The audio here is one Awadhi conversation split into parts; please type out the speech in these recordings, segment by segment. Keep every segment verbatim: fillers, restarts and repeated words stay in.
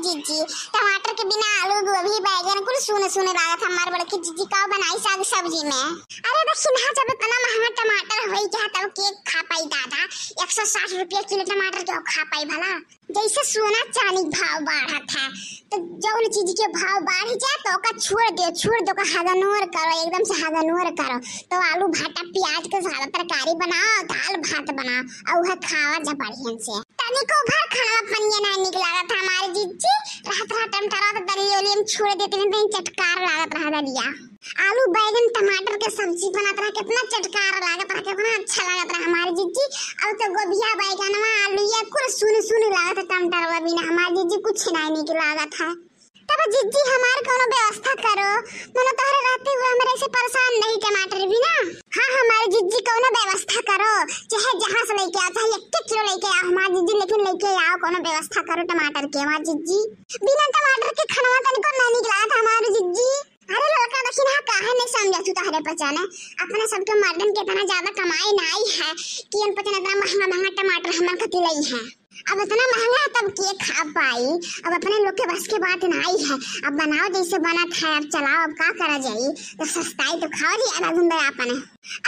जीजी, टमाटर के बिना आलू, गोभी, बैगन कुल सून सून लागत है। हमार बड़की जीजी का बनाई साग सब्जी में? अरे दखिनहा, जब इतना महंगा टमाटर होई, जहाँ तब के खा पाई दादा? एक सौ साठ रुपया किलो टमाटर के खा पाई भला? जैसे सोना चांदी के भाव बढ़त है, तो जौन चीज के भाव बढ़ जाए तो ओका छोड़ दो, छोड़ दो, ओका हगनोर करो, एकदम से हगनोर करो। तो आलू भाटा प्याज के सादा तरकारी बनाओ, दाल भात बनाओ, और वह खावा जा बढ़िया से। तनिको भर खाना पनिया ना निक लागत हमारे जीजी। रहत रहत टमाटर तो दलिया उलिया में छोड़ देते हैं, तो चटकार लागत रहा दलिया। आलू, बैगन, टमाटर के सब्जी बनत रहा, कितना चटकार लागत रहा, कितना अच्छा लागत रहा हमारे जीजी। अब तो गोभिया, बैगनवा, आलूया कुल सुन सुन लागत है टमाटरवा बिना हमारे जीजी, कुछ नहीं निक लागत है। तब जीजी हमार कोनो व्यवस्था करो, मनो तोहरे रहते हुए हमरे से परेशान नहीं टमाटर बिना। हाँ हमारे जीजी कोनो व्यवस्था करो, चाहे जहाँ से लेके आओ, चाहे एक किलो लेके आओ हमारे जीजी, लेकिन लेके आओ, कोनो व्यवस्था करो टमाटर के हमारे जीजी। बिना टमाटर के खाना तनिको नहीं निक लागत हमारे जीजी। अरे लड़का दखिनहा, काहे नहीं समझा तू तोहरे पचन? अपने सबके मर्दन के इतना ज्यादा कमाई नाई है कि उन पचन इतना महंगा महंगा टमाटर हमन खती लई है। अब इतना महंगा है तब के खा पाई? अब अपने लोग के बस के बात नाई है। अब बनाओ जैसे बनत है, अब चलाओ, अब का करा जाई? तो सस्ताई तो खाओ जी आधा धुंधे अपने।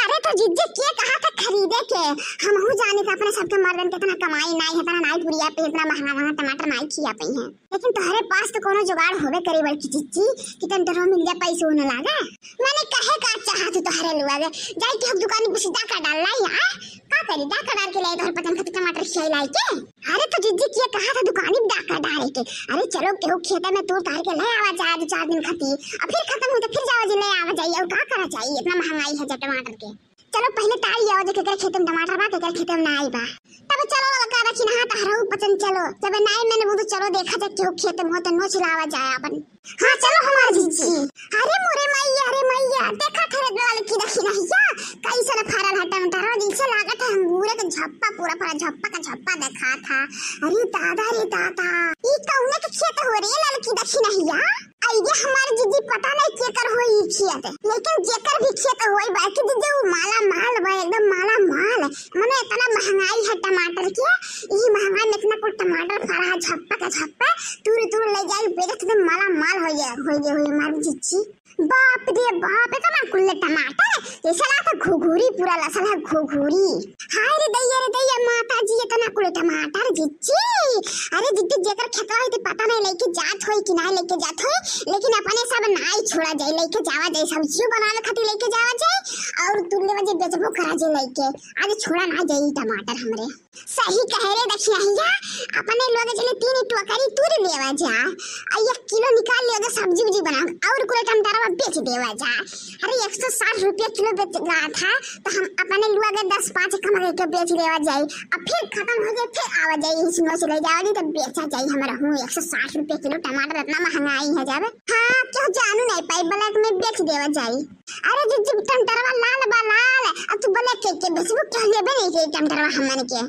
अरे तो जीजी के कहा था खरीदे के? हमहू जानी था अपने सबके मर्दन के इतना कमाई नाई है, इतना नाई पुरिया पे इतना महंगा महंगा टमाटर नाई खिया पई है। लेकिन तोहरे पास तो कोनो जुगाड़ होबे करी बड़की जीजी कि टमाटरवा मिल जाए, पैसो न लागे। माने कहे का चाहत तू तोहरे लुआ गे? जाई के हम दुकानी पे से डाका डाल लाई, आ? का करी, डाका डाल के ले तोहरे पचन खती टमाटर खियाई लाई के? अरे तो जीजी के कहा था दुकानी पे डाका डाले के। अरे चलो केहू खेते में तूर तार के ले आवा जाए दो चार दिन खती, और फिर खत्म हो तो फिर जावा जी ले आवा जाई, और का करा जाई, इतना महंगाई है जा टमाटर के। चलो पहले तारी आवा जे केकर खेते में टमाटर बा, केकर खेते में नाई बा। तब चलो लड़का दखिनहा, तहरऊ पचन चलो, जब नाई मैंने वो तो चलो देखा जाए केहू खेते में हो तो नोच लावा जाए अपन। हाँ चलो हमार जीजी। अरे मोरे मैया, अरे मैया, देखा थे रे लड़की दखिनहिया, कैसन फरल है टमाटर, जैसे लागत है अंगूरे के झप्पा, पूरा पूरा झप्पा का झप्पा देखा था। अरे दादा रे दादा, ई कौने के खेत हो रे लड़की दखिनहिया? अइगे हमार जीजी, पता नहीं केकर होई ई खेत, लेकिन जेकर भी खेत होई बड़की जीजी, उ माला माल बा, एकदम माला माल। मने इतना महंगाई है टमाटर के, ई महंगाई में इतना कुल टमाटर फरा है, झप्पा का झप्पा, तूर तूर ले जाई बेचत तो माला माल हो जाए, हो गए होई हमार जीजी। बाप रे बाप, इतना कुल टमाटर, जैसे लागत घुघुरी, पूरा लसल है घुघुरी। हाय रे दैया रे दैया, माता जी, इतना कुल टमाटर जीजी। अरे जीजी, जेकर खेतवा होई त पता नहीं लेके जात होई कि नहीं लेके जात होई, लेकिन अपने सब नाई छोड़ा जाई, लेके जावा जाई, सब्जियों बनावे खातिर लेके जावा जाई, और तू लेवा जे बेचबो करा जाई लेके। आज छोड़ा ना जाई टमाटर हमरे। सही कहे रे दखिनहिया, अपने लोग चले तीन टोकरी तूर लेवा जा, आ एक किलो निकाल लेवा जा, सब्जी उब्जी बना और कुल टमाटरवा बेच देवा जा। अरे एक सौ साठ रुपया किलो बेच रहा था, तो हम अपने लोग दस पाँच कम करके बेच देवा जाई, अब फिर खत्म हो जाए फिर आवा जाई, इस नोच ले जावा जाई तो बेचा जाई। हमारा हूँ एक सौ साठ रुपया किलो टमाटर, इतना महंगाई है जब। हाँ, क्यों जानू नहीं पाई, ब्लैक में बेच देवा जाई। अरे जीजी, टमाटरवा लाल बा लाल, अब तू ब्लैक के, के बेचबू, क्या लेबे नहीं के टमाटरवा हमन के।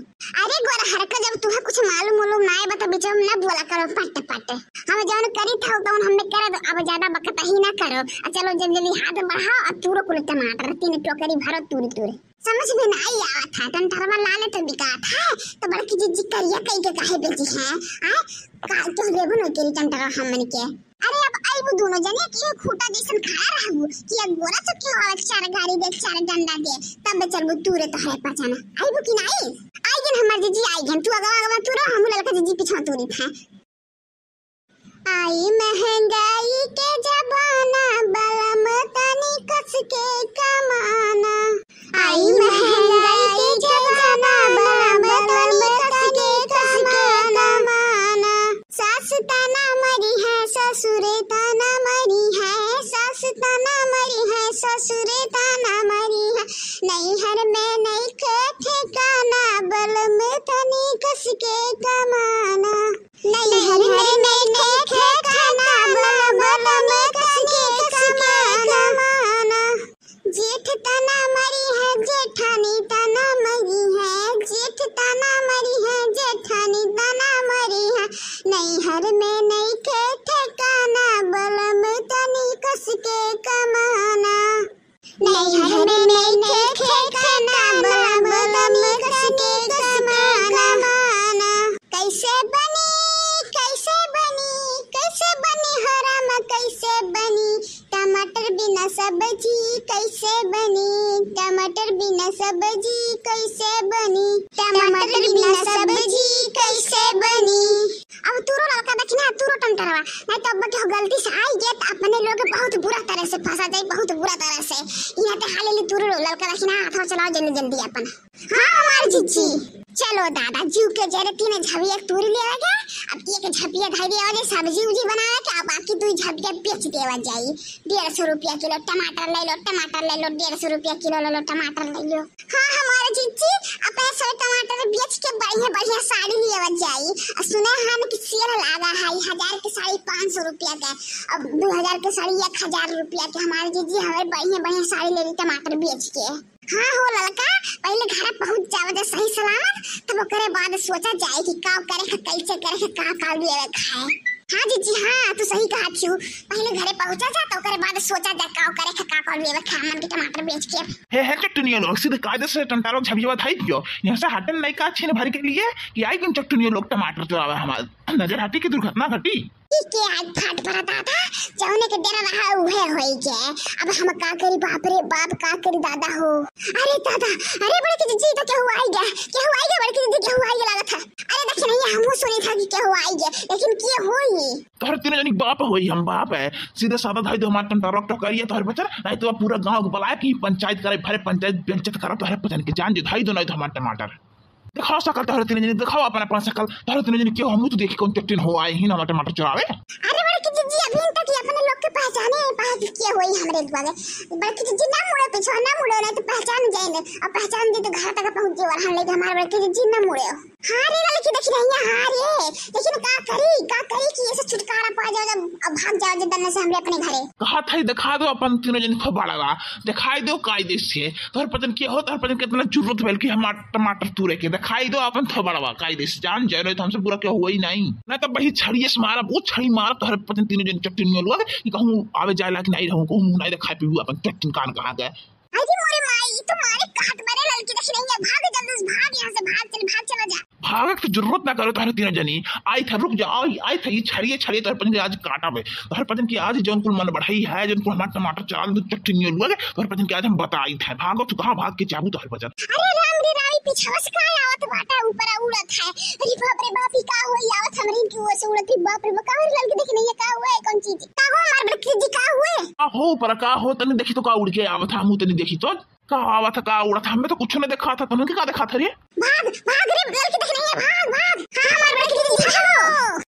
अरे गोरहर का, जब तुहे कुछ मालूम उलूम ना आए बा, तो बीच में ना बोला करो पट पट। हम जौन करी था, तौन हमें करे दो, अब ज्यादा बकता ही ना करो। आ चलो जल्दी जल्दी हाथ बढ़ाओ, और तूरो कुल टमाटर, तीन टोकरी भरो तूरे तूरे। समझ में ना आई आवत है, टमाटरवा लाल तो बिकात है, तो बड़की जीजी करिया कई के काहे बेची है? आ? का, क्यों लेबू न करी टमाटरवा हमन के? अरे अब आइबू दोनों जने कि ये खूंटा जैसन खड़ा रहबू कि एक गोरा चुक्की हो, एक चार गाड़ी दे, एक चार डंडा दे, तब चलबू तूरे तोहरे पचन। आइबू कि नहीं? आई गन हमार जीजी, आई गन। तू अगवा अगवा तूरो, हम ललका जीजी पिछवा तूरी था। आई महंगाई के जमाना, बलम तनी कस के कमाना। आई महंगाई के जमाना, बलम तनी कस के कमाना। सास ताना मरी है, ससुरे ताना मरी है, सास ताना मरी है, ससुरे ताना मरी है। नैहर में नइखे ठिकाना, बलम तनी कस के कमाना। नैहर में नइखे ठिकाना, बलम तनी कस के कमाना। जेठ ताना मरी है, जेठानी ताना मरी है, जेठ ताना मरी है, जेठानी ताना मरी है। नैहर में नइखे ठिकाना, बलम तनी कस के कमाना। नैहर में नइखे ठिकाना, बलम तनी कस के कमाना। कैसे बनी, कैसे बनी, बिना सब्जी कैसे बनी, टमाटर बिना सब्जी कैसे बनी, टमाटर बिना सब्जी कैसे बनी। अब तूरो ललका दखिना, तूरो टमाटरवा, नहीं तो अब केहू गलती से आई गए तो अपने लोग बहुत बुरा तरह से फंसा जाए, बहुत बुरा तरह से। यहाँ ते हाले ले तूरो ललका दखिना, हाथवा चलाओ जल्दी जल्दी अपन। हाँ हमार जिज्जी। चलो दादा, जीव के जरे तीन झपिया तूरी लेवे के, अब एक झपिया धई देवा जाई सब्जी उब्जी बनावे के, अब बाकी दुई झपिया बेच देवा जाई। डेढ़ सौ रुपया किलो टमाटर ले लो, टमाटर ले लो, डेढ़ सौ रुपया किलो ले लो, टमाटर ले लो। हाँ हमारे जिज्जी, अपने सब टमाटर बेच के बढ़िया बढ़िया साड़ी लेवा जाई। आ सुने हन कि सेल लागा है, हजार के साड़ी पाँच सौ रुपया के, अब दो हजार के साड़ी एक हजार रुपया के। हमारे जिज्जी हमारे बढ़िया बढ़िया साड़ी ले ली टमाटर बेच के। हाँ हो ललका, पहले घरे पहुँच जावा जा सही सलामत, तब ओकरे बाद सोचा जाए कि का करे के, कैसे करे के, का का लेवे के है। हाँ जिज्जी, हाँ तू सही कहा थियू, पहले घरे पहुँचा जा तो ओकरे बाद सोचा जा का करे के, का का लेवे के है, हमन के टमाटर बेच के। हे हे चट्टनिया लोग, सीधे कायदे से टमाटर झपिया धई दियो। यहाँ से हटन नहीं का छीन भर के लिए कि आई तुम चट्टनिया लोग टमाटर चुरावे हमार। नजर हटी कि दुर्घटना घटी। ई के आज फाट पड़ा दादा, जौने के डर रहा उहे होई के। अब हम का करी बाप रे बाप, का करी दादा हो। अरे दादा, अरे बड़की जिज्जी तो केहू आई गया, केहू आई गया बड़की जिज्जी, केहू आई गया लागत है। अरे देखिए नहीं, हमहू सुनी था कि केहू आई गया, लेकिन के होई? तोहरे तीनों जनी बाप होई, हम बाप है। सीधे साधा धई दो हमार टमाटर टोकरिया तोहरे बचर, नहीं तो पूरा गाँव के बुलाए कि पंचायत करे, भरे पंचायत बेइज्जत करा तोहरे पचन के जान जे धई दो नहीं तो हमार टमाटर। दिखाओ सकल तोहरे तीनों जनी, दिखाओ अपन अपन सकल। तोहरे तीनों जनी केहू हमहू तो देखी कौन चट्टिन हो आए ही ना हमार टमाटर चुरावे। अरे बड़की जिज्जी, अभी तक ये अपने लोग के पहचाने, पहचान के होई हमरे द्वारे। बड़की जिज्जी ना मुड़े पीछे, ना मुड़े नहीं तो पहचान जाए, और पहचान दी तो घर तक पहुँच जाए, और हम लेके हमारे बड़की जिज्जी ना मुड़े। हाँ रे ललकी देखी नहीं है, हाँ रे, लेकिन का करी, का करी कि ये से छुटकारा पा जाओ जब, अब भाग जाओ जब दन्ने से हमरे अपने घरे। कहा था दिखा दो अपन तीनों जन थोबड़वा, दिखाई दो कायदे से। तोहर पचन के हो, तोहर पचन कितना जरूरत भइल कि हमार टमाटर तूरे के, दिखाई दो अपन थोबड़वा कायदे से। जान जाए नहीं तो हमसे बुरा केहू होई नहीं, ना तो वही छड़िए से मारब, वो छड़ी मारब तोहर पचन तीनों जन चट्टिन में लोग कि कहूँ आवे जाए लायक नहीं रहूँ, कहूँ मुँह नहीं दिखाई पीबू अपन चट्टिन कान कहाँ गए। अरे मोरे माई, ई तो मारे काट मारे ललकी देखी नहीं है, भाग जल्दी से भाग यहाँ से, भाग चल, भाग चला जा। भागक तो जरूरत ना करो तोहरे तीनों जनी। आई था, रुक जाओ, आई, आई था, ये छड़िए, छड़िए तोहरे पचन के आज काटब है। तोहरे पचन की आज जौन कुल मन बढ़ाई है, जौन कुल हमार टमाटर चला दो चट्टिन लोग, तोहरे पचन के आज हम बताई था। भागो तू कहाँ भाग के जाबू तोहरे पचन। अरे राम रे राम, ई पीछवा से का आवत बाटा, ऊपर उड़त है। अरे बाप रे बाप, ई का होई आवत हमरे इनकी ओर से उड़त है। बाप रे बाप, का हो रे ललकी देखी नहीं है, का हुआ है, कौन चीज? का हो हमार बड़की जी, का हुए? का हो पर का हो, तनी देखी तो का उड़ के आवत है, हमहू तनी देखी तो। का आवत है, का उड़त है, हमें तो कुछ नहीं देखा था, तुमने का देखा था रे? भाग, भाग रे, ललकी देखी नहीं है, भाग, भाग। हाँ, हमार बड़की जी, भागो।